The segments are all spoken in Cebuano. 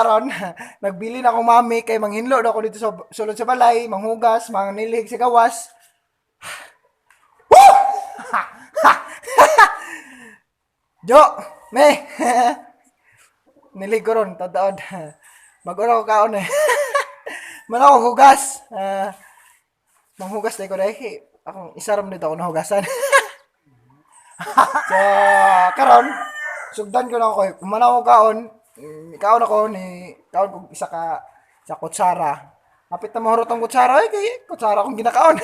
karon nagbili na akong mami kay manghinlo daw ako dito sa sulod sa balay, manghugas, mangnilhig sa gawas. Woo! Jo, me. Nilig ko ron, tataod. Mag-ura ko kaon eh. Man ako hugas. Ah, manghugas na ko dahil. Akong isaram nito ako nahugasan. So, karon sugdan ko na ako. Kuman ako kaon, kaon ako ni kaon kog isa ka sa kutsara. Hapit na mahurot ang kutsara eh, kay kutsara akong ginakaon.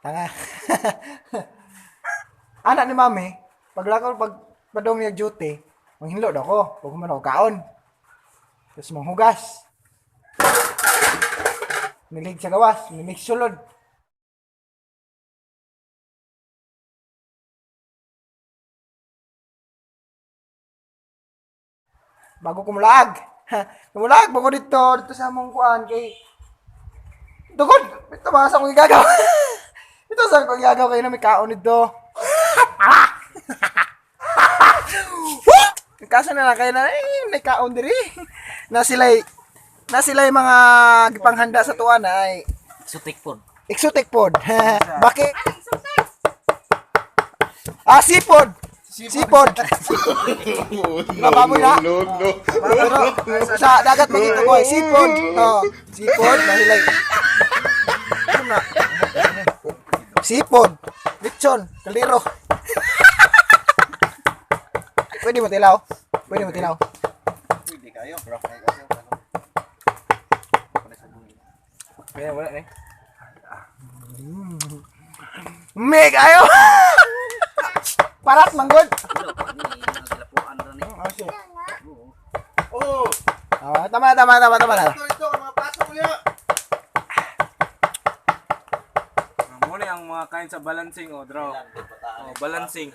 Tanga. Anak ni mami, paglakaw pag padong niya duty, manghinlo daw ko, pag human ako kaon. Tapos manghugas. Nilig sa gawas, nilig sulod. Bago kumulaag. Kumulaag bago dito, dito sa among kuan kay Dugod, ito ba sa akong igagaw? Ito sa akong igagaw kayo na may kaon nito. Kaso na lang kayo na eh, may kaon diri. Na sila'y mga gipanghanda sa tuwa na ay Sutik po. exotic pod. Bakit? Ah, seafood. Seafood. Mababoy na. No, no. Pero sa dagat makita ko ay seafood. Oh, seafood na sila'y. Ano na? Seafood. Lechon, kaldero. Pwede mo tilaw? Pwede mo tilaw? Hindi kayo, bro. Kaya wala eh. Meg ayo. Parat manggod. Oh, Ah, tama tama tama tama na. ito, ito, mga pasok niya. Muna ang mga kain sa balancing o draw. Oh, balancing.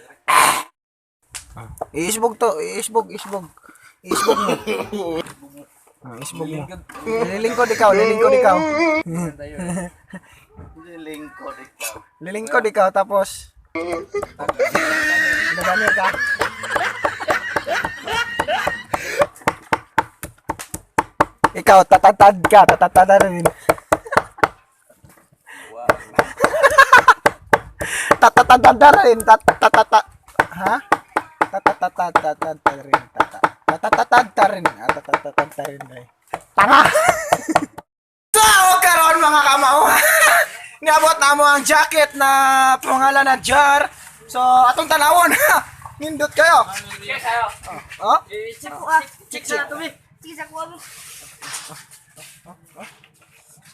Iisbog to, iisbog, isbog. Iisbog mo. Ah, isbog mo. Lilingkod ikaw, lilingkod ikaw. Lingkod ikaw. Lilingkod ikaw tapos Nagano ka? Ikaw, tatatad ka, tatatad rin. Tatatad rin, tatatata. Ha? Tatatad rin, tata. Tatatad rin, ah, tatatad rin. Ay. Tanga! So, karon mga kamao. Niabot na mo ang jacket na pangalan na jar. So, atong tanawon. Nindot kayo. Oh? Check ko ah. Check sa tubig. Sige sa kuha mo.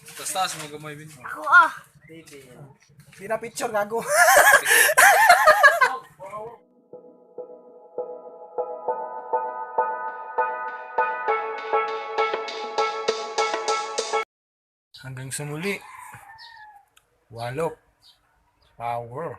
Tapos taas mo gamay bin. Ako ah. Di na picture gago. Hanggang sa muli. Walop. Power.